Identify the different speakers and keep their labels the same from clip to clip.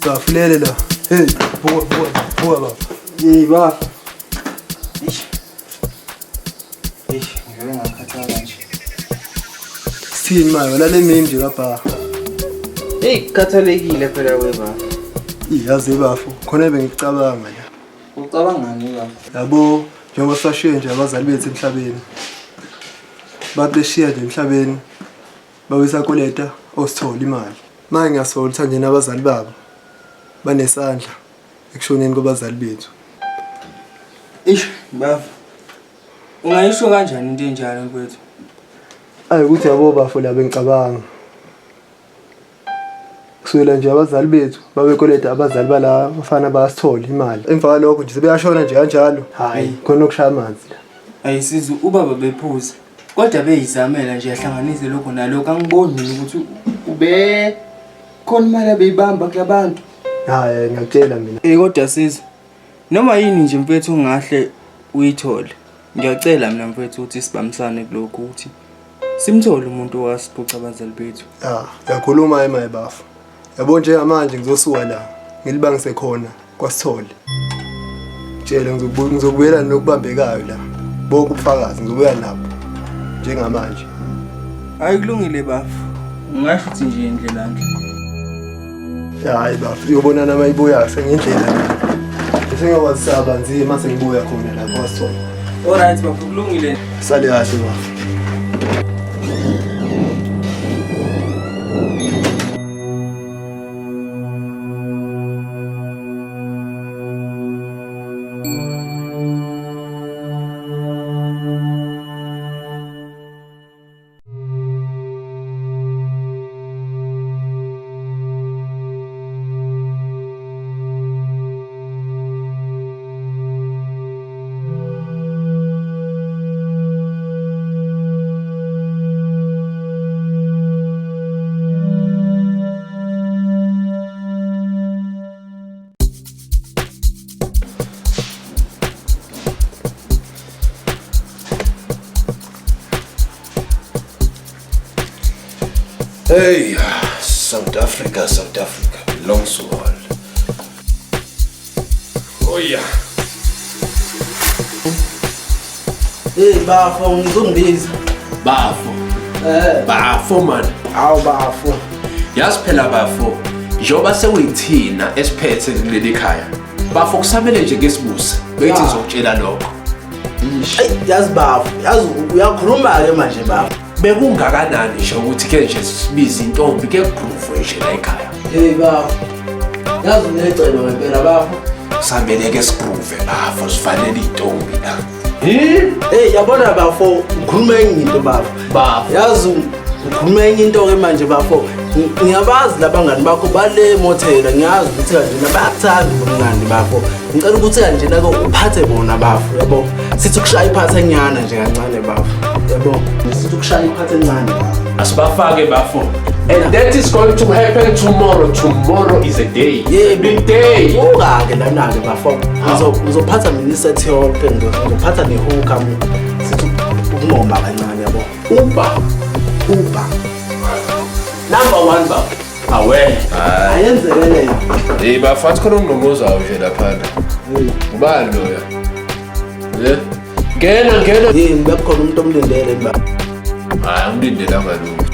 Speaker 1: Bafulele la. Hey, buka buka buka baba.
Speaker 2: Hey baba. Eish. Eish, ngivele ngakhathala nje.
Speaker 1: Sithini manje wena le mini nje kabha.
Speaker 2: Hey, kukhathalekile phela we baba.
Speaker 1: Iyazi bafo, khona bengicabanga la.
Speaker 2: Ucabangani baba?
Speaker 1: Yabo, njengoba sashiye nje abazali bethu emhlabeni. Babeshiya nje emhlabeni. Babesakoleta osithola imali. Manje ngiyasola ukuthi nje nabazali babo banesandla ekushoneni kwabazali bethu.
Speaker 2: Eish, baba. Ungayisho kanjani into enjalo mfowethu?
Speaker 1: Ayi ukuthi yabo bafo la bengicabanga. Kusukela nje abazali bethu babekoleta abazali bala bafana bayasithola imali. Emva kwalokho nje sebeyashona nje kanjalo. Hayi, khona okushaya amanzi la.
Speaker 2: Ayisizi ubaba bephuza. Kodwa beyizamela nje ahlanganise lokho nalokho angiboni mina ukuthi ube khona imali abeyibamba kulabantu.
Speaker 1: Hayi, ngiyakutshela mina.
Speaker 2: Eh kodwa siza. Noma yini nje mfethu ongahle uyithole. Ngiyacela mina mfethu ukuthi sibambisane kulokhu ukuthi simthole umuntu owasiphuca abazali bethu.
Speaker 1: Ya, uyakhuluma emaye bafo. Yabo njengamanje ngizosuka la ngilibangise khona kwaSithole. Tshela ngizobuyela nokubambekayo la. Bonke ubufakazi ngizobuya nabo njengamanje.
Speaker 2: Hayi kulungile bafo. Ungasho ukuthi nje indlela nje.
Speaker 1: Hayi bafo, uyobonana uma ibuya sengendlela. Sengiyokwazisa nzima sengibuya khona la kwaSithole.
Speaker 2: Alright bafo kulungile.
Speaker 1: Sale kahle bafo.
Speaker 3: Hey, South Africa, South Africa belongs to all. Oh yeah.
Speaker 2: Hey bafo ngizongibiza.
Speaker 3: Bafo.
Speaker 2: Eh.
Speaker 3: Bafo man.
Speaker 2: Awu bafo.
Speaker 3: Yazi phela bafo, njengoba sekuyithina esiphethe kuleli khaya. Bafo kusamele nje ke sibuse. Bethi ngizokutshela lokho.
Speaker 4: Eyi yazi bafo, yazi uyakhuluma ke manje bafo.
Speaker 3: Bekungakanani nje ukuthi ke nje sibize intombi ke groove nje la ekhaya.
Speaker 4: Hey bafo. Yazi unecebo ngempela bafo.
Speaker 3: Samele ke sigroove bafo sifanele intombi la.
Speaker 4: Hey yabona bafo, ngikhuluma enye into bafo.
Speaker 3: Bafo.
Speaker 4: Yazi ngikhuluma enye into ke manje bafo. Ngiyabazi labangani bakho bale mothela, ngiyazi ukuthi kanjena bayakuthanda ubumnandi bafo. Ngicela ukuthi kanjena ke uphathe bona bafo, yabo. Sithi ukushaya iphathe enyana nje kancane bafo. Yabo. Sithi ukushaya iphathe encane bafo.
Speaker 3: Asibafake bafo. And that is going to happen tomorrow. Tomorrow is a day.
Speaker 4: Yeah,
Speaker 3: big day.
Speaker 4: Buka-ke lana-ke bafo. Ngizophatha mina isethi yonke, ngizophatha nehooker mina. Sithi ukungoma kancane yabo.
Speaker 3: Uber.
Speaker 4: Uber.
Speaker 3: Number 1 baba. Awe.
Speaker 4: Ayenzeke leyo.
Speaker 3: Hey bafo athi khona ongqongqozayo nje laphana. Ubani loya? Eh? Ngena ngena.
Speaker 4: Yini bekukhona umuntu omlindele ba.
Speaker 3: Hayi angimlindelanga lutho.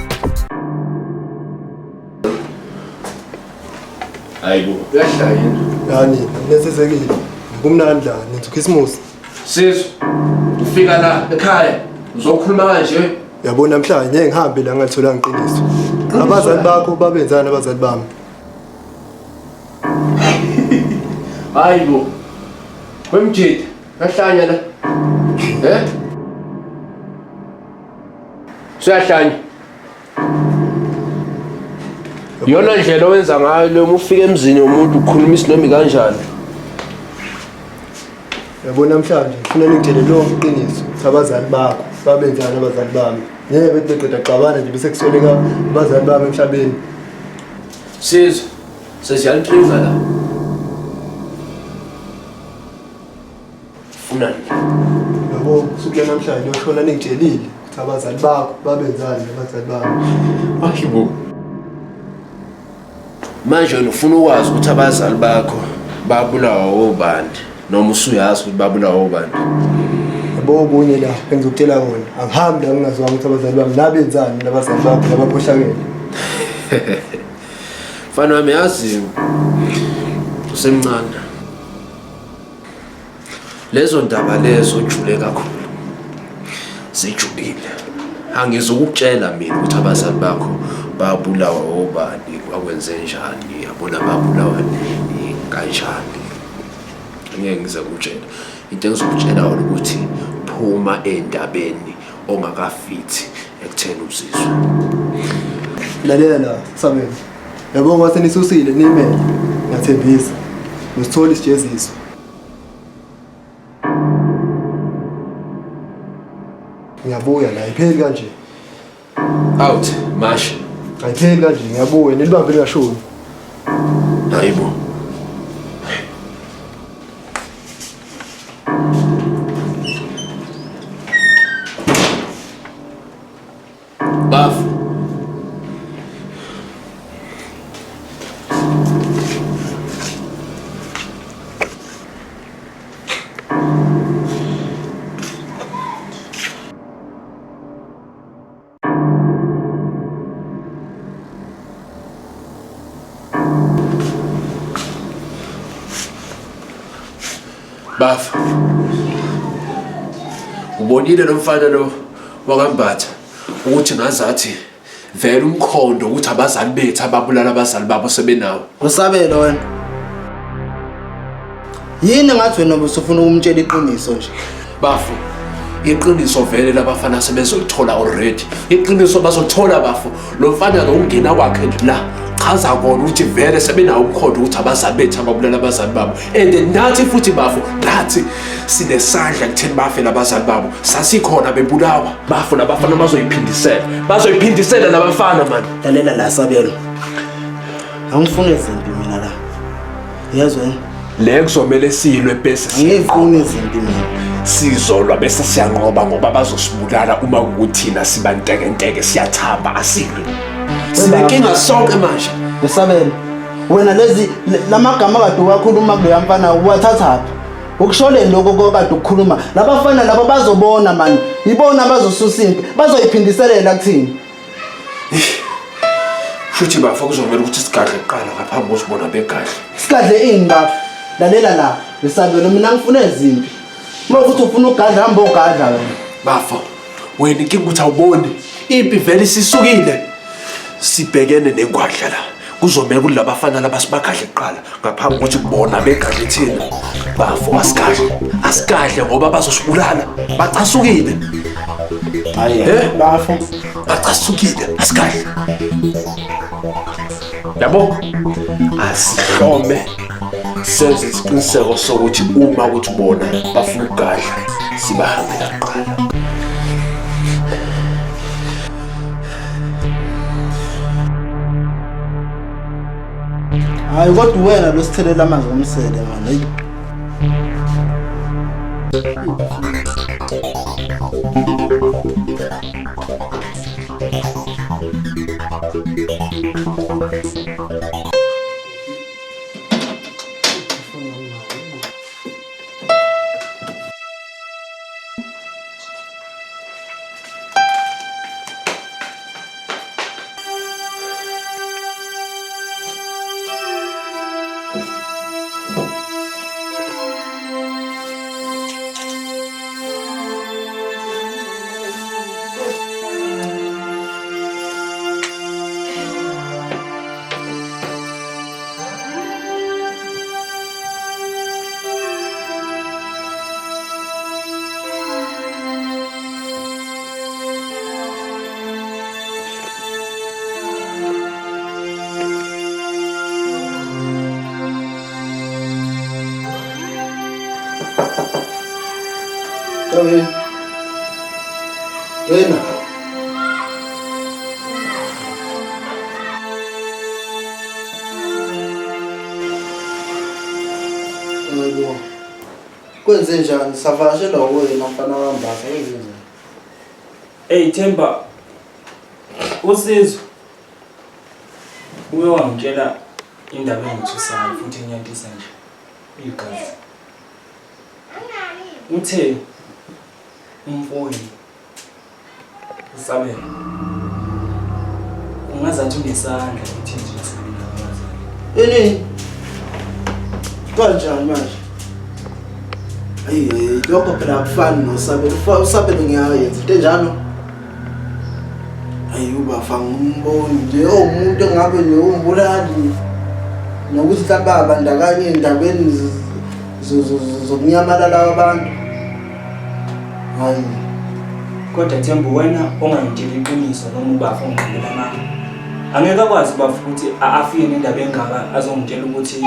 Speaker 3: Hayibo, uyahlanya yini?
Speaker 1: Yani, nethezekile. Kumnandi la, nenza uKhisimusi.
Speaker 3: Sizwe, ufika la ekhaya uzokhuluma kanje.
Speaker 1: Yabo namhlanje ngeke ngihambe la ngalitholanga iqiniso. Abazali bakho babenzani abazali bami?
Speaker 3: Hayibo. Wemjidi, uyahlanya la. Eh? Uyahlanya. Iyona ndlela owenza ngayo leyo uma ufika emzini womuntu ukhuluma isinomi kanjani.
Speaker 1: Yabo namhlanje ngifuna ningitshele lonke iqiniso ukuthi abazali bakho babenzani abazali bami. Ngeke bethi beqeda xabana nje bese kusweleka abazali bami emhlabeni.
Speaker 3: Sizwe, sesiyalinkinga la. Funani?
Speaker 1: Yabo Namhlanje niyoshona ningitshelile ukuthi abazali bakho babenzani nabazali bakho.
Speaker 3: Hayibo. Manje wena ufuna ukwazi ukuthi abazali bakho babulawa obani noma usuyazi ukuthi babulawa obani?
Speaker 1: Yabo okunye la engizokutshela kona, angihambi la ngingazwanga ukuthi abazali bami nabenzani nabazali bakho labakhohlakele.
Speaker 3: Mfana wami yazi usemncane. Lezo ndaba lezo jule kakhulu. Zijulile. Angizukukutshela mina ukuthi abazali bakho babulawa obani, kwakwenze njani, yabona babulawa nini, kanjani. Angeke ngize kutshela. Into engizokutshela yona ukuthi phuma endabeni ongakafithi ekutheni uzizwe.
Speaker 1: Lalela la, Sabelo. Yabo ngoba senisusile nimele. Ngiyathembisa. Ngisithola isijeziso. Ngiyabuya la, ayipheli kanje.
Speaker 3: Out, mash.
Speaker 1: Ayipheli kanje, ngiyabuya. Nilibambe lingashoni.
Speaker 3: Hayibo. Bafo. Bafo. Ubonile lo mfana lo wakambatha ukuthi ngazathi vele umkhondo ukuthi abazali bethu ababulala abazali babo sebenawo.
Speaker 4: Usabelo wena. Yini ngathi wena ubusufuna ukumtshela iqiniso nje?
Speaker 3: Bafo, iqiniso vele labafana sebezolithola already. Iqiniso bazothola bafo. Lo mfana lo ungena kwakhe nje la chaza kona ukuthi vele sebenawo umkhondo ukuthi abazali bethu ababulala abazali babo. And nathi futhi bafo, nathi sinesandla kutheni bafe labazali babo. Sasikhona bebulawa. Bafo labafana bazoyiphindisela. Bazoyiphindisela labafana man.
Speaker 4: Lalela la Sabelo. Angifuni izimpi mina la. Yezwa yini?
Speaker 3: Le kuzomele silwe bese
Speaker 4: Angifuni izimpi mina.
Speaker 3: Sizolwa bese siyanqoba ngoba bazosibulala uma kukuthina sibantekenteke siyathamba asilwe. Sinenkinga sonke manje.
Speaker 4: Usabelo. Wena lezi lamagama kade uwakhuluma kuloya mfana uwathathaphi? Ukusholeni lokho kokade ukukhuluma. Labafana laba bazobona mani. Ibona abazosusa impi, bazoyiphindiselela kuthini.
Speaker 3: Shuthi bafo kuzomela ukuthi sigadle kuqala ngaphambi kokubona begadle.
Speaker 4: Sigadle ini bafo? Lalela la, Ngisabelo mina ngifuna ezimpi. Uma ukuthi ufuna ugadla hamba ogadla wena.
Speaker 3: Bafo, wena inkinga ukuthi awuboni. Impi vele isisukile. Sibhekene nengwadla la. Kuzomela ukuthi labafana laba sibagadle kuqala ngaphambi kokuthi bona begadle thina. Bafo asigadle. Asigadle ngoba bazosibulala. Bacasukile.
Speaker 4: Hayi bafo.
Speaker 3: Bacasukile. Asigadle. Yabo? Asihlome senze isiqiniseko sokuthi uma ukuthi bona bafuna ukugadla sibahambela kuqala.
Speaker 4: Hayi kodwa wena lo sithelela amanzi ngomsele manje. Hayi. Come in. Yena. Hayibo. Kwenze njani? Savakashelwa wena mfana kaMbasa, kwenze njani?
Speaker 2: Ey Themba, uSizwe uye wangitshela indaba engithusayo futhi enyantisa nje igazi. Uthe umfowenu uSabelo ungazathi unesandla ekutheni nje singabi nabo abazali.
Speaker 4: Ini? Kanjani manje? Ayi ayi, lokho phela akufani noSabelo. USabelo ngiyayenza into enjalo. Ayi ubafa ngimboni nje umuntu engabe nje umbulali nokuthi mhlawumbe abandakanye ey'ndabeni zokunyamalala kwabantu. Hayi.
Speaker 2: Kodwa Themba wena ongangitsheli iqiniso noma ubafo ongiqambela amanga. Angeke akwazi ubafo ukuthi afike nendaba engaka azongitshela ukuthi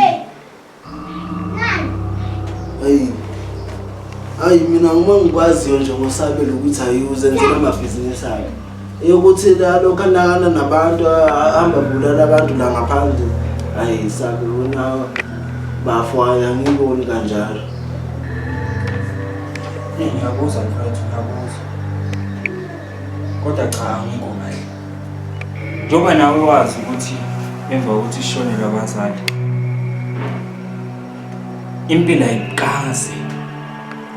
Speaker 4: Hayi. Hayi mina uma ngikwaziyo nje ngosabela ukuthi hayi uzenzela amabhizinisi akhe. Eyokuthi la lokhu anakana nabantu ahamba bulala abantu la ngaphandle. Hayi sabe wena bafo hayi angiboni kanjalo.
Speaker 2: Ngiyakuzwa mfowethu, ngiyakuzwa. Kodwa cha angikho kahle. Njengoba nawe wazi ukuthi emva kokuthi sishonelwe abazali impilo ayikaze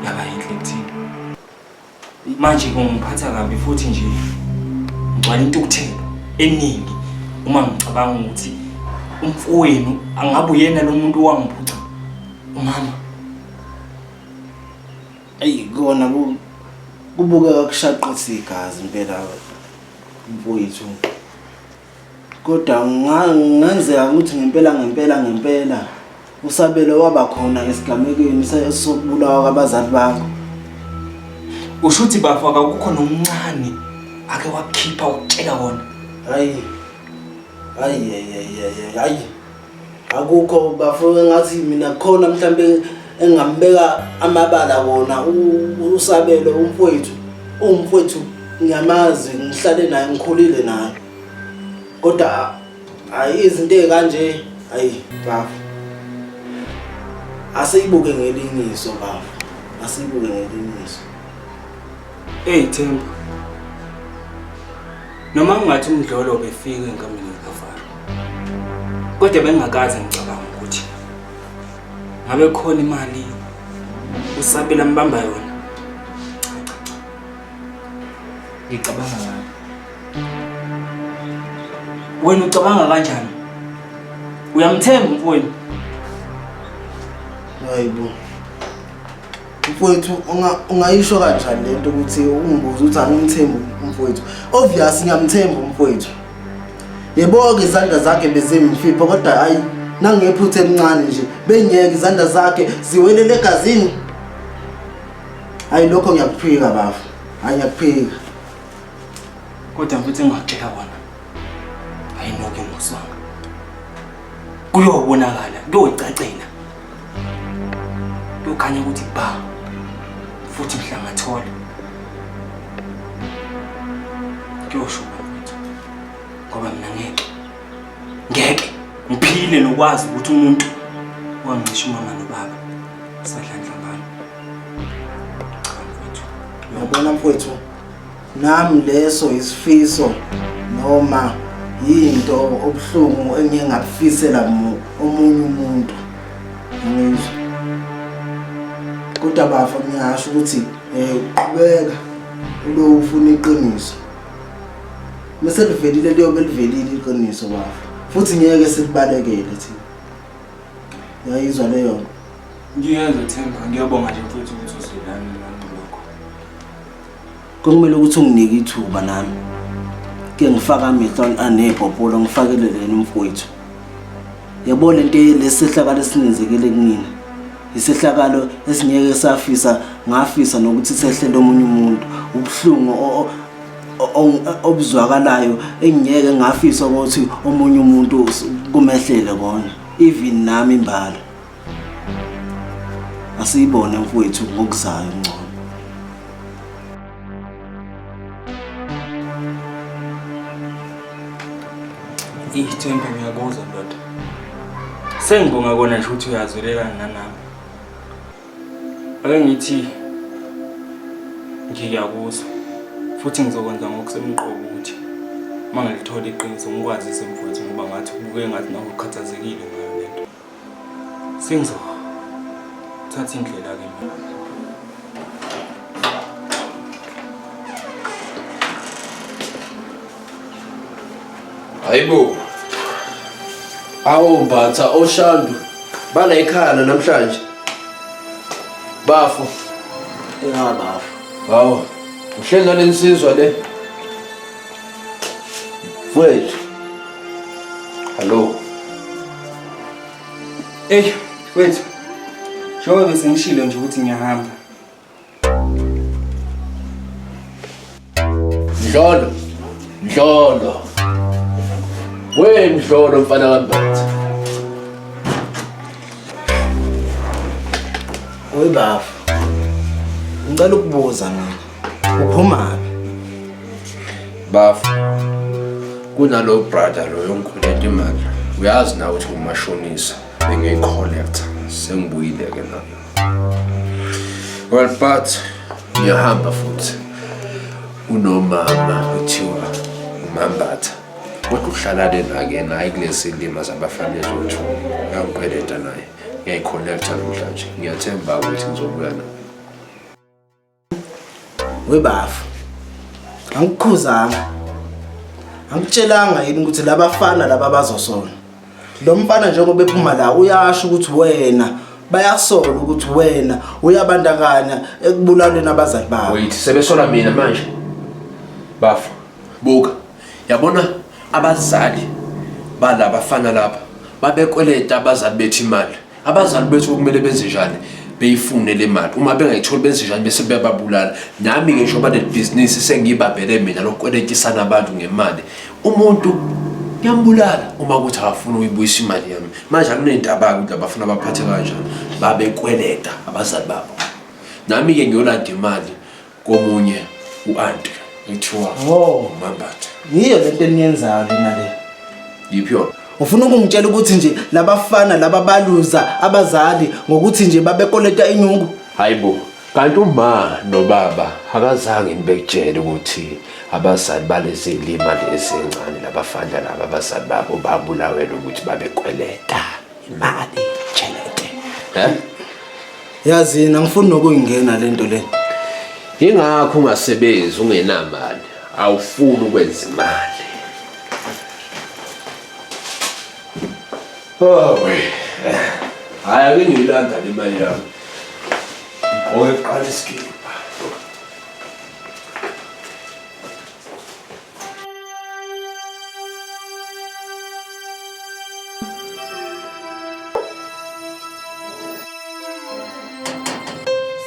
Speaker 2: yaba yinhle kuthina. Manje kungiphatha kabi futhi nje ngigcwala intukuthelo eningi uma ngicabanga ukuthi umfowenu angabe uyena lo muntu owangiphuca umama.
Speaker 4: Eyi kona kubukeka kushaqisa igazi impela mfowethu. Kodwa kungenzeka ukuthi ngempela ngempela ngempela uSabelo waba khona esigamekweni sokubulawa kwabazali bakho.
Speaker 2: Usho ukuthi bafo akukho nomncane ake wakukhipha wakutshela wona.
Speaker 4: Hayi. Hayi hayi hayi hayi. Akukho bafo engathi mina khona mhlambe engingambeka amabala wona uSabelo umfowethu. Uwumfowethu ngiyamazi ngihlale naye ngikhulile naye. Kodwa hayi izinto ezikanje hayi bafo. Asiyibuke ngelinye iso bafo. Asiyibuke ngelinye iso.
Speaker 2: Ey Themba. Noma kungathi umdlolo ubefika enkamini kaFaro. Kodwa bengingakaze ngicabanga ukuthi ngabe khona imali uSabela mbamba yona. Cha cha cha. Ngicabanga ngayo. Wena ucabanga kanjani? Uyamthemba umfowenu?
Speaker 4: Hayibo. Mfowethu ungayisho kanjani lento ukuthi ungibuza ukuthi angimthembi umfowethu? Obvious ngiyamthemba umfowethu. Yebo-ke izandla zakhe bezimfipha kodwa hayi nangephutha elincane nje bengeke izandla zakhe ziwelele egazini. Hayi lokho ngiyakuphika bafo. Hayi ngiyakuphika.
Speaker 2: Kodwa mfethu engingakutshela kona ayinoke ngoswanga. Kuyobonakala, kuyocacela. Kuyokhanya ukuthi ba futhi mhla ngathola. Kuyoshuba mfethu. Ngoba mina ngeke ngeke ngiphile nokwazi ukuthi umuntu wangicisha umama nobaba sadla nhlambana. Cha mfethu.
Speaker 4: Uyabona mfowethu Nami leso isifiso noma yinto obuhlungu engiye ngakufisela omunye umuntu ngizwa kodwa bafo ngiyasho ukuthi um qhubeka uloku ufuna iqiniso mese livelile liyobe livelile iqiniso bafo futhi ngeke silibalekele thina uyayizwa leyo nto
Speaker 2: Ngiyezwa Themba, ngiyabonga nje mfowethu ukuthi uzwelane nami lokho.
Speaker 4: Kwakumele ukuthi unginike ithuba nami. Ke ngifake amehlo anebhobholo ngifakele lena umfowethu. Yabo lento lesehlakalo esinenzekele kumina. Isehlakalo esingeke safisa ngafisa nokuthi sehlele omunye umuntu. Ubuhlungu obuzwakalayo engingeke ngafisa ukuthi omunye umuntu kumehlele kona. Even nami imbala. Asiyibone mfowethu ngokuzayo ngcono.
Speaker 2: Ithemba ngiyakuzwa ndoda. Sengibonga kona nje ukuthi uyazwelelana nanami. Ake ngithi ngiyakuzwa futhi ngizokwenza ngokusemqoka ukuthi uma ngilithola iqiniso ngikwazise mfowethu ngoba ngathi kubuke ngathi nawe ukhathazekile ngayo le nto. Sengizothatha indlela-ke mina.
Speaker 3: Hayibo. Awu Mbatha oShandu bala ikhala namhlanje. Bafo.
Speaker 4: Ya bafo.
Speaker 3: Hawu. Uhleli nalensizwa le. Mfowethu. Hallo.
Speaker 2: Ey, wethu. Njengoba bese ngishilo nje ukuthi ngiyahamba.
Speaker 3: Mdlolo. Mdlolo. We Mdlolo mfana kaMbatha.
Speaker 4: We bafo. Ngicela ukubuza mina. Uphumaphi?
Speaker 3: Bafo. Kunalo brother lo yongikhuleta imali. Uyazi nawe ukuthi umashonisa bengiyi-collector. Sengibuyile ke nayo. Well but ngiyahamba futhi. Unomama kuthiwa uMambatha. Kodwa uhlala lena ke naye kulezi lima zabafana ezothu. Uyangikweleta naye. Ngiyayi-collector namhlanje. Ngiyathemba ukuthi ngizobuya naye.
Speaker 4: Webafo. Angikukhuzanga. Angikutshelanga yini ukuthi labafana laba bazosona. Lo mfana njengoba ephuma la uyasho ukuthi wena bayasola ukuthi wena uyabandakanya ekubulaleni abazali babo.
Speaker 3: Wait, sebesola mina manje. Bafo, buka. Yabona abazali balabafana lapha babekweleta abazali bethu imali. Abazali bethu kumele benze njani? Beyifune le mali. Uma bengayitholi benze njani bese beyababulala. Nami ngisho baleli bhizinisi sengiyibambele mina lokweletisana abantu ngemali. Umuntu ngiyambulala uma kuthi akafuni ukuyibuyisa imali yami. Manje akunendaba-ke ukuthi abafuna baphathe kanjani. Babekweleta abazali babo. Nami-ke ngiyolanda imali komunye u-anti ekuthiwa
Speaker 4: Oh.
Speaker 3: uMambatha.
Speaker 4: Yiyo lento eniyenzayo lena le.
Speaker 3: Yiphi yona?
Speaker 4: Ufuna ukungitshela ukuthi nje labafana laba baluza abazali ngokuthi nje babekoleta inyuku.
Speaker 3: Hayibo, kanti uma nobaba akazange nibekutshele ukuthi abazali balezi lima lezi encane labafana laba abazali babo babulawela ukuthi babekweleta
Speaker 4: Imali tshelete.
Speaker 3: Eh?
Speaker 4: Yazini angifuni nokuyingena lento le.
Speaker 3: Ingakho ungasebenzi ungenamali, awufuni ukwenza imali. Oh we. Hayi ake ngiyilanda le mali yami. Ngigqoke kuqala isikibha.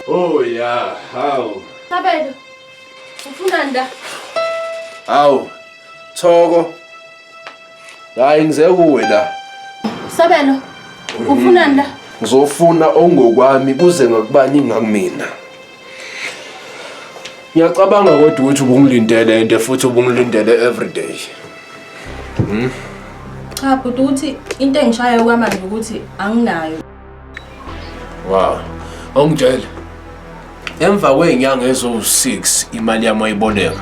Speaker 3: Oh yeah, how?
Speaker 5: Sabelo. Ufunani la?
Speaker 3: Hawu. Thoko. Hayi ngize kuwe la.
Speaker 5: Sabelo. Ufunani la?
Speaker 3: Ngizofuna ongokwami kuze ngakubani ngakumina. Ngiyacabanga kodwa ukuthi ubungilindele into futhi ubungilindele every day.
Speaker 5: Cha bhuti ukuthi into engishayo kwamanje ukuthi anginayo.
Speaker 3: Wow. Awungitshele. Emva kwey'nyanga eziwu-6 imali yami wayiboleka.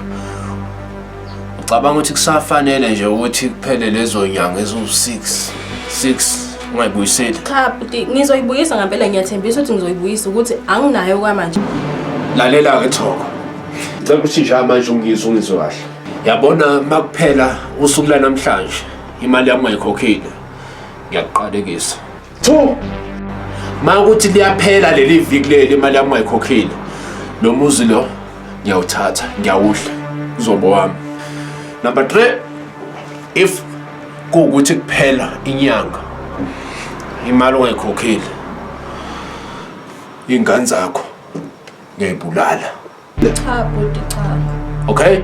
Speaker 3: Ucabanga ukuthi kusafanele nje ukuthi kuphele lezo nyanga eziwu-6 6 ungayibuyiseli?
Speaker 5: Cha bhuti ngizoyibuyisa ngempela ngiyathembisa ukuthi ngizoyibuyisa ukuthi anginayo kwamanje.
Speaker 3: Lalela-ke Thoko. Ngicela ukuthi nje manje ungizwe ungizwe kahle. Yabona makuphela usuku lanamhlanje imali yami ungayikhokhile. Ngiyakuqalekisa. 2 Makuthi liyaphela leli viki leli imali yami ungayikhokhile. Lo muzi lo ngiyawuthatha ngiyawudla uzoba wami. Number 3 if kuwukuthi kuphela inyanga imali ungayikhokhile iy'ngane zakho ngiyayibulala.
Speaker 5: Cha bhuti cha.
Speaker 3: Okay?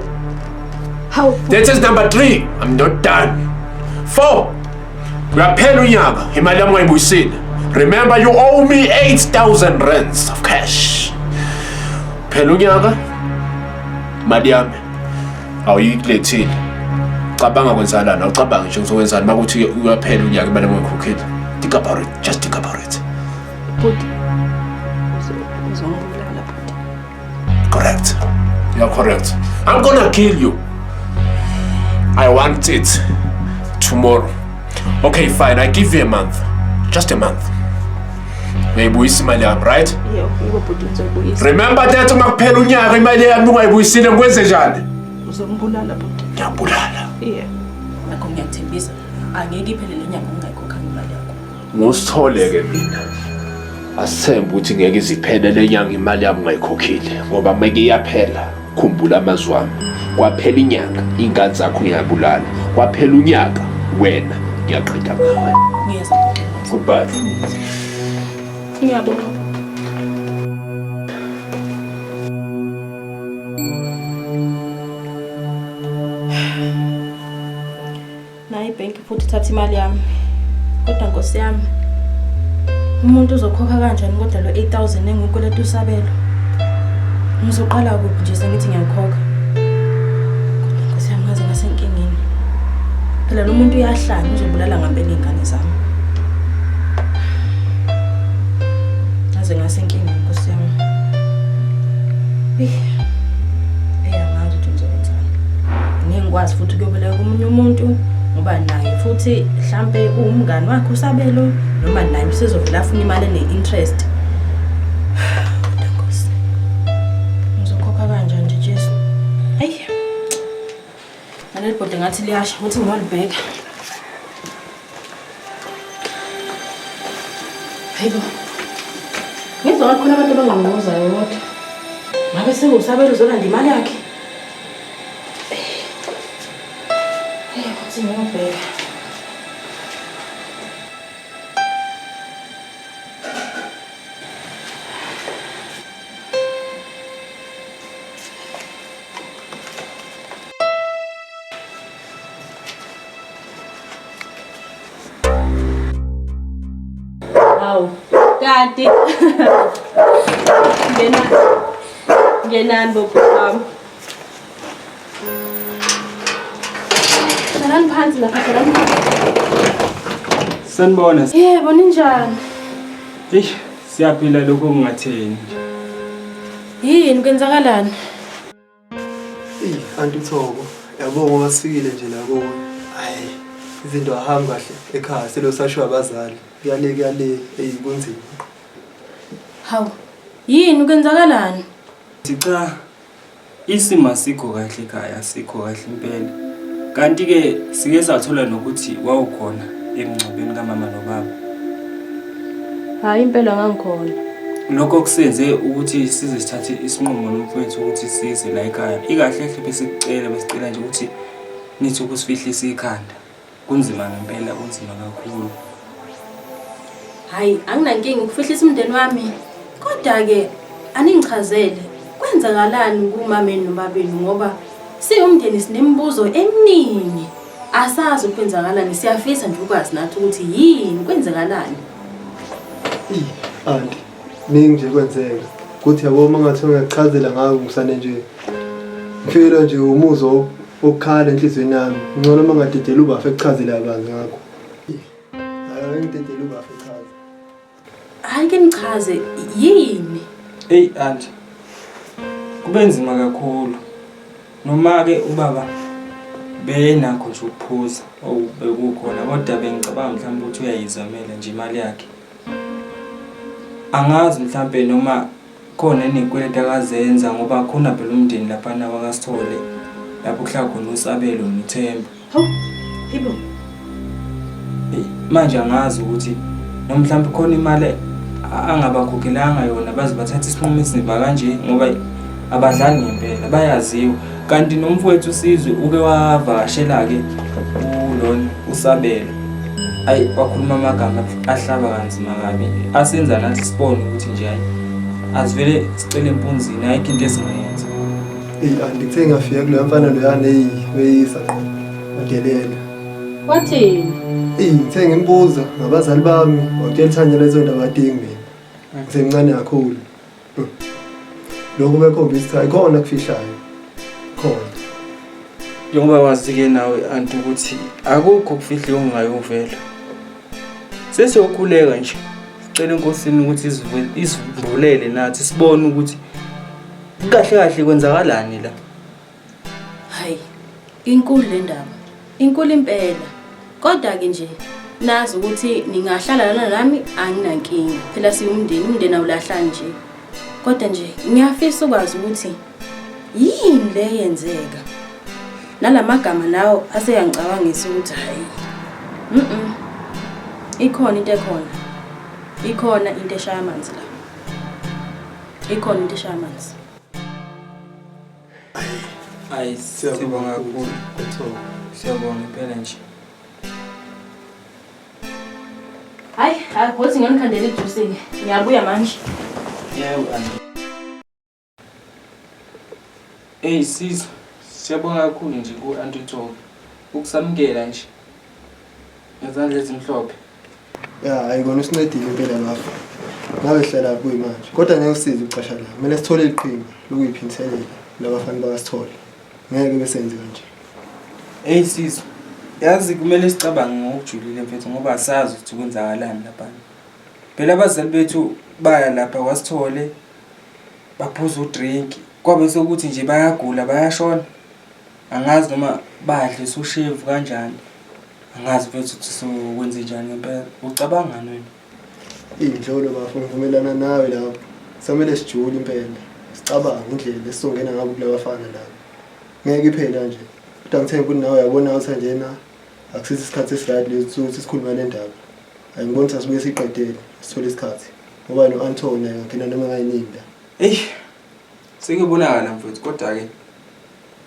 Speaker 5: Hawu
Speaker 3: That is number 3. I'm not done. 4. Uyaphela unyaka imali yami ungayibuyisile. Remember you owe me 8000 rands of cash. Phela unyaka imali yami awuyikulethile. Cabanga kwenzalana, awucabangi nje ngizokwenzani makuthi uyaphela unyaka imali yami ungayikhokhile. Think about it, just think about it.
Speaker 5: Bhuti.
Speaker 3: You're correct. I'm gonna kill you. I want it tomorrow. Okay, fine. I give you a month. Just a month. Uyayibuyisa imali yami, right?
Speaker 5: Yebo, yebo bhuti ngizoyibuyisa.
Speaker 3: Remember that uma kuphela unyaka imali yami ungayibuyisile ngikwenze njani?
Speaker 5: Uzongibulala bhuti.
Speaker 3: Ngiyabulala.
Speaker 5: Yeah. Ngakho ngiyakuthembisa angeke iphele le nyanga ungayikhokhanga imali yakho.
Speaker 3: Ngusithole-ke mina. Asithembe ukuthi ngeke iziphele le nyanga imali yami ungayikhokhile ngoba meke iyaphela khumbula amazwi ami. Kwaphela inyanga iy'ngane zakho ngiyabulala. Kwaphela unyaka wena ngiyaqeda ngawe.
Speaker 5: Ngiyeza bhuti.
Speaker 3: Goodbye.
Speaker 5: Ngiyabonga. Nayi ibhenki futhi ithatha imali yami. Kodwa nkosi yami, umuntu uzokhokha kanjani kodwa lo 8000 engiwukweleta usabelo? Ngizoqala kuphi nje sengithi ngiyakhokha? Kodwa nkosi yami ngaze ngasenkingeni. Phela lo muntu uyahlanya uzobulala ngampela iy'ngane zami. Ngaze ngasenkingeni nkosi yami. Eyi, angazi ukuthi ngizokwenzani. Ngeke ngikwazi futhi ukuyoboleka komunye umuntu ngoba naye futhi mhlampe uwumngani wakhe uSabelo noma naye usezovele afuna imali ene-interest. Kodwa Nkosi, ngizokhokha kanjani nje Jesu? Hayi. Naleli bhodi ngathi liyasha ukuthi ngiyolibheka. Hayibo. Ngizwa ngathi khona abantu abangqongqozayo kodwa. Ngabe sengusabelo uzolanda imali yakhe. Hey, kuthi ngiyobheka. Hawu, kanti ngena ngenani bobhuti wami. Hlalani phansi lapha, hlalani phansi.
Speaker 2: Sanibona.
Speaker 5: Yebo, ninjani?
Speaker 2: Eish, siyaphila lokho kungatheni nje.
Speaker 5: Yini kwenzakalani?
Speaker 1: Eyi, Anti Thoko, yabo ngoba sifikile nje la kuwe. Hayi, izinto ahambi kahle ekhaya selo sasho abazali. Kuyale kuyale, eyi kunzima.
Speaker 5: Hawu, yini kwenzakalani?
Speaker 2: Cha, isimo asikho kahle ekhaya, asikho kahle impela. Kanti-ke sike sathola nokuthi wawukhona emngcwabeni kamama nobaba.
Speaker 5: Hhayi impela ngangikhona.
Speaker 2: Lokho kusenze ukuthi size sithathe isinqumo nomfowethu ukuthi size la ekhaya. Ikahle hle besikucela besicela nje ukuthi nithi ukusifihlisa ikhanda. Kunzima ngempela, kunzima kakhulu.
Speaker 5: Hhayi anginankinga ukufihlisa umndeni wami. Kodwa-ke aningichazele kwenzakalani kumameni nobabenu ngoba siwumndeni sinemibuzo eminingi. Asazi ukwenzakalani siyafisa nje ukwazi nathi ukuthi yini kwenzakalani.
Speaker 1: Eyi, anti, ningi nje kwenzeka. Kuthi yabo uma ngathiwa ngiyakuchazela ngako ngisane nje ngifikelwa nje umuzwa wokukhala enhliziyweni yami. Ngcono uma ngadedela ubafa ekuchazele kabanzi ngakho. Hayi ngidedela ubafa echaze.
Speaker 5: Hayi ke nichaze yini?
Speaker 2: Eyi anti, kube nzima kakhulu. Noma-ke ubaba benakho nje ukuphuza obekukhona kodwa bengicabanga mhlawumbe ukuthi uyayizamela nje imali yakhe. Angazi mhlampe noma khona enekweleti akazenza ngoba khona phela umndeni laphana wakaSithole lapho kuhlala khona uSabelo noThemba.
Speaker 5: Hawu, yibo.
Speaker 2: Manje angazi ukuthi noma mhlawumbe khona imali angabakhokhelanga yona baze bathathe isinqumo esinzima kanje ngoba abadlali ngempela bayaziwa. Kanti nomfowethu uSizwe uke wavakashela-ke ulona uSabelo. Ayi wakhuluma amagama ahlaba kanzima kabi asenza nathi sibone ukuthi nje hayi asivele sicele empunzini ayikho into esingayenza.
Speaker 1: Eyi anti kuthe ngafika kuloya mfana loyana eyi weyisa qo. Wadelela.
Speaker 5: Wathini?
Speaker 1: Eyi ngithe ngimbuza ngabazali bami wangitshela ukuthi lezo ndaba adingi mina. Ngisemncane kakhulu. Lokhu bekhombisa ukuthi ayikhona kufihlayo. Khona.
Speaker 2: Njengoba wazi-ke nawe anti ukuthi akukho kufihliwe okungayovela. Sesiyokhuleka nje. Sicela enkosini ukuthi isivulele nathi sibone ukuthi Kahle kahle kwenzakalani la?
Speaker 5: Hayi, inkulu le ndaba. Inkulu impela. Kodwa-ke nje nazi ukuthi ningahlala lana nami anginankinga. Phela siwumndeni, umndeni awulahlani nje. Kodwa nje ngiyafisa ukwazi ukuthi yini le yenzeka. Nalamagama nawo aseyangicabangisa ukuthi hayi. Mhm. Ikhona into ekhona. Ikhona into eshaya amanzi la. Ikhona into eshaya amanzi.
Speaker 2: Hayi, siyabonga kakhulu. Siyabonga impela nje.
Speaker 5: Hayi, hayi, wothi ngiyonikhandela ijusi-ke. Ngiyabuya manje.
Speaker 2: Yebo, aunty. Eyi Sizwe, siyabonga kakhulu nje ku-Aunty Thoko ukusamukela nje ngezandla ezimhlophe.
Speaker 1: Ya, hayi kona usincedile impela bafo. Nawe hlala kuyimanje. Kodwa ngeke usize ukucasha la. Kumele sithole iqhinga lokuyiphindiselela labafana bakaSithole. Ngeke besenze kanje.
Speaker 2: Eyi Sizwe, yazi kumele sicabange ngokujulile mfethu ngoba asazi ukuthi kwenzakalani laphana. Phela abazali bethu baya lapha kwaSithole baphuza udrink kwabe sekuthi nje bayagula bayashona. Angazi noma badle ushevu kanjani. Angazi mfethu ukuthi sokwenze njani ngempela. Ucabangani wena?
Speaker 1: Iy'nhlolo bafo ngivumelana nawe lapho. Samele sijule impela. Sicabange indlela esizongena ngabo kulabafana laba. Ngeke iphela nje. Kodwa ngithemba ukuthi nawe uyabona ukuthi njena akusithi isikhathi esiright lesi ukuthi sikhulume le ndaba. Angiboni ukuthi asibuye siyiqedele sithole isikhathi. Ngoba no-Anthony angangena noma ngayinini la.
Speaker 2: Eyi, sekuyobonakala mfethu kodwa-ke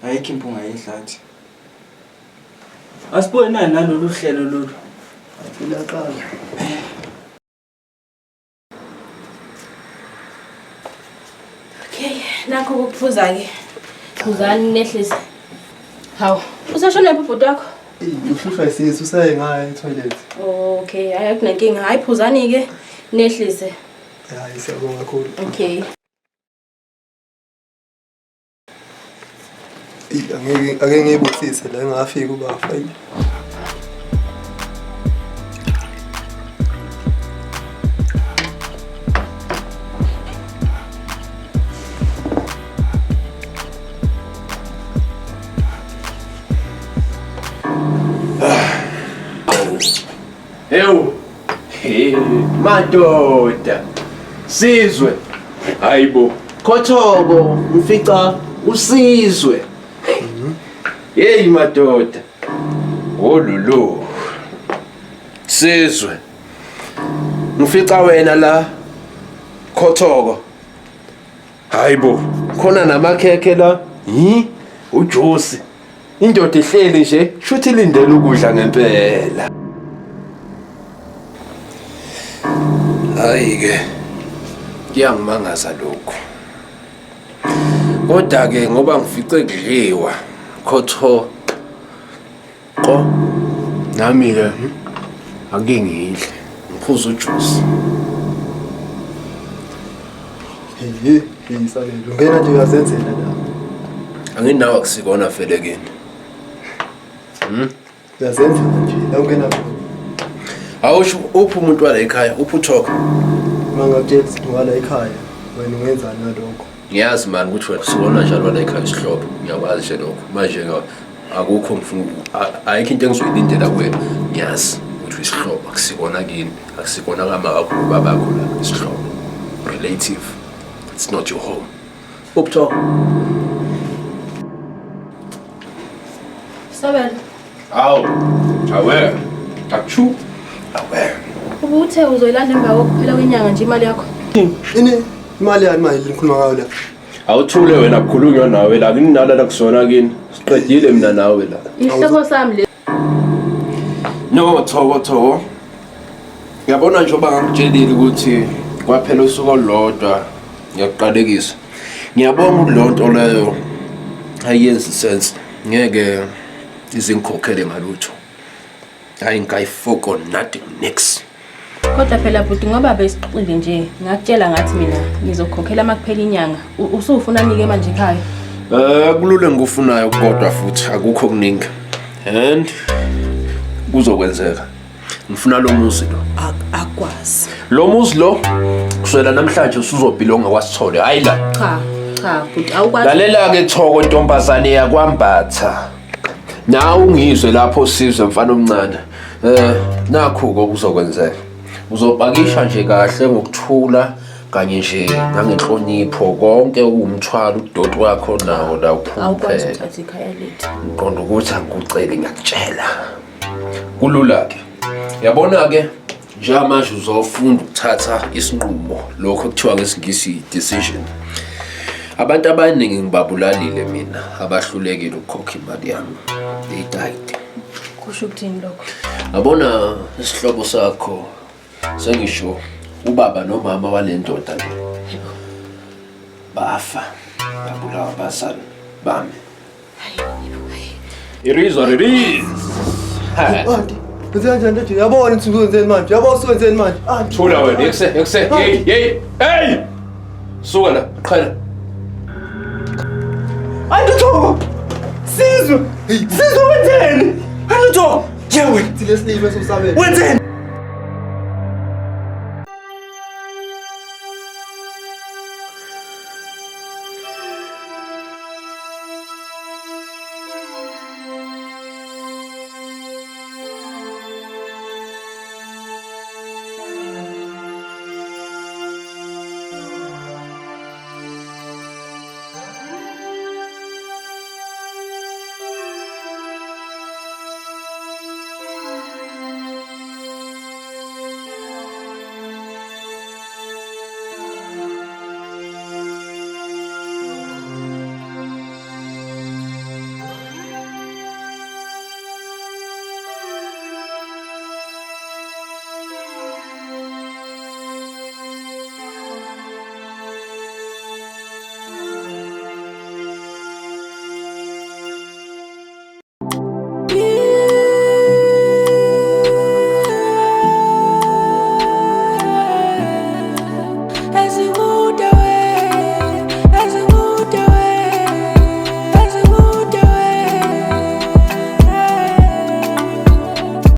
Speaker 2: ayikho impunga yehlathi. Asibone nani nalolu hlelo lolu.
Speaker 1: Liyaqala.
Speaker 5: Okay, nakho ukuphuza-ke. Phuzani nehlise. Hawu, usashonephi ubhuti wakho?
Speaker 1: Eyi, uhlushwa isisu usaye ngaya etoilet.
Speaker 5: Okay, hayi akunankinga. Hayi phuzani-ke nehlise.
Speaker 1: Hayi siyabonga kakhulu.
Speaker 5: Okay.
Speaker 1: Eyi, angeke ake ngiyibusise la engafiki ubafa. Eyi.
Speaker 3: Ewu. Hey, madoda. Sizwe. Hayibo. Khothoko mfica usizwe. Hey madoda. Wolulu. Sizwe. Ngifica wena la. Khothoko. Hayibo, khona namakhekhe la. Hi? Ujuice. Indoda ihleli nje, shuthi ilindele ukudla ngempela. Hayi ke. Kuyangimangaza lokhu. Kodwa ke ngoba ngifice kudliwa khotho ko nami ke ake ngidle ngiphuze ujuice.
Speaker 1: Hey, hey, Sabelo. Ungena nje uyazenzela la.
Speaker 3: Anginawo akusikona vele kini.
Speaker 1: Uyazenzela nje la ungena khona.
Speaker 3: Awusho uphi umuntu wala ekhaya, uphi uthoko?
Speaker 1: Uma ngakutshela ukuthi ngwala ekhaya, wena ungenzani ngalokho?
Speaker 3: Ngiyazi mani ukuthi wena sikona njalo wala ekhaya isihlobo. Ngiyakwazi nje lokho. Manje ke akukho ngifuna ayikho into engizoyilindela kuwena. Ngiyazi ukuthi isihlobo akusikona kini, akusikona kama wakho babakho la isihlobo. Relative. It's not your home. Uphi
Speaker 5: Sabelo,
Speaker 3: Awu. Awe. Achu. Awe.
Speaker 5: ubuthe uzoyilanda emva kokuphela kwenyanga nje imali yakho.
Speaker 1: Ini imali yani manje nikhuluma ngayo la.
Speaker 3: Awuthule wena kukhulunywa nawe la nginala la kusona kini. Siqedile mina nawe la.
Speaker 5: Isihloko sami le.
Speaker 3: No, Thoko Thoko. Ngiyabona njengoba ngangikutshelile ukuthi kwaphela usuku olulodwa ngiyakuqalekisa. Ngiyabonga ukuthi leyo nto leyo ayenzi sense. Ngeke izingikhokhele ngalutho. Hayi ngayifoko nothing nix.
Speaker 5: Kodwa phela bhuti ngoba besixoxile nje ngakutshela ngathi mina ngizokukhokhela uma kuphela inyanga. Usufuna nike manje ekhaya?
Speaker 3: Kulula engikufunayo kodwa futhi akukho kuningi. And kuzokwenzeka. Ngifuna lo muzi lo.
Speaker 5: Akwazi.
Speaker 3: Lo muzi lo kusukela namhlanje usuzobhilonga kwaSithole. Hayi la.
Speaker 5: Cha, Cha, bhuti awukwazi.
Speaker 3: Lalela-ke Thoko ntombazane yakwambatha. Nawe ungizwe lapho sizwe mfana omncane. Eh nakhu-ke okuzokwenzeka. Uzopakisha nje kahle ngokuthula kanye nje nangenhlonipho konke okuwumthwalo udoti wakho nawo la
Speaker 5: Awukwazi
Speaker 3: uphumphele.
Speaker 5: ukuthatha ikhaya lethu.
Speaker 3: Ngiqonda ukuthi angikuceli ngiyakutshela. Kulula-ke. Yabona-ke njengamanje uzofunda ukuthatha isinqumo lokho kuthiwa ngesingisi decision. Abantu abaningi ngibabulalile mina abahlulekile ukukhokha imali yami. They died.
Speaker 5: Kusho ukuthini lokho?
Speaker 3: Yabona isihlobo sakho sengisho ubaba nomama wale ndoda le bafa babulawa abazali bami. It is what it is.
Speaker 1: Anti, wenze kanjani nje? Yabona ukuthi usenzeni manje? Yabona usenzeni manje? Anti.
Speaker 3: Thula wena, ekuse, ekuse. Hey, hey, hey! Suka la, qhela.
Speaker 2: Anti Thoko! Sizwe! Sizwe wenzeni? Anti Thoko! Yewe!
Speaker 1: Thile silime somsabelo.
Speaker 2: Wenzeni?